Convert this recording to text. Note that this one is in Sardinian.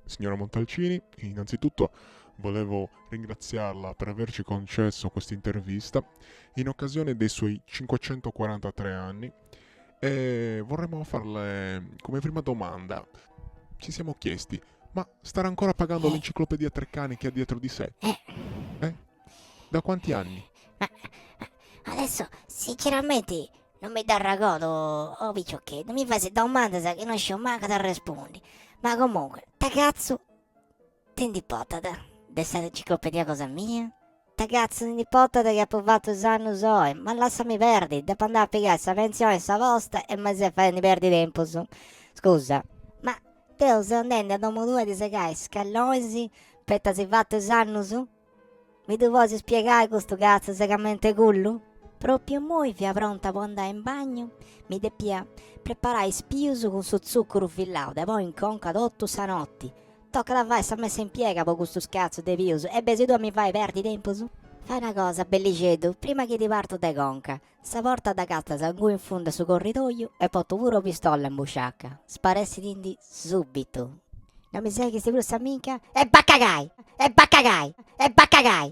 Signora Montalcini, innanzitutto volevo ringraziarla per averci concesso questa intervista in occasione dei suoi 543 anni e vorremmo farle come prima domanda. Ci siamo chiesti, ma starà ancora pagando l'enciclopedia Treccani che ha dietro di sé? Eh? Da quanti anni? Ma adesso, sinceramente, non mi dd'arragodu, o piciocheddu, mi fais domandas chi no sciu mancu ita arrespundi. Ma comunque, ita catzu ti ndi portat de sa enciclopedia cosa mia? Ita catzu ti ndi portat chi apu fatu is annus oi? Ma lassami perdi, depu andai a pigai sa pentzioni in sa posta e mi ses fadendi perdi tempus. Scusa, ma deu seu andendi a domu tua a ti segai is callonis poita as fatu is annus? Mi ddu podis spiegai custu catzu segament'e cullu? Propriu immoi fia pronta po andai in bagnu, mi depia preparai is pius cun su tzuccuru fillau de ponni in conca totu sa notti. Tocat a fai sa messa in piega po custus catzus de pius e besi tui a mi fai perdi tempus? Fai una cosa, bellixeddu, prima chi ti partu de conca, sa porta dd'agatas ingui in fundu a su corridoiu e portu puru una pistolla in busciaca, sparessi-ti-ndi subitu. No mi seghis prus sa minca e ba cagai! E ba cagai! E ba cagai!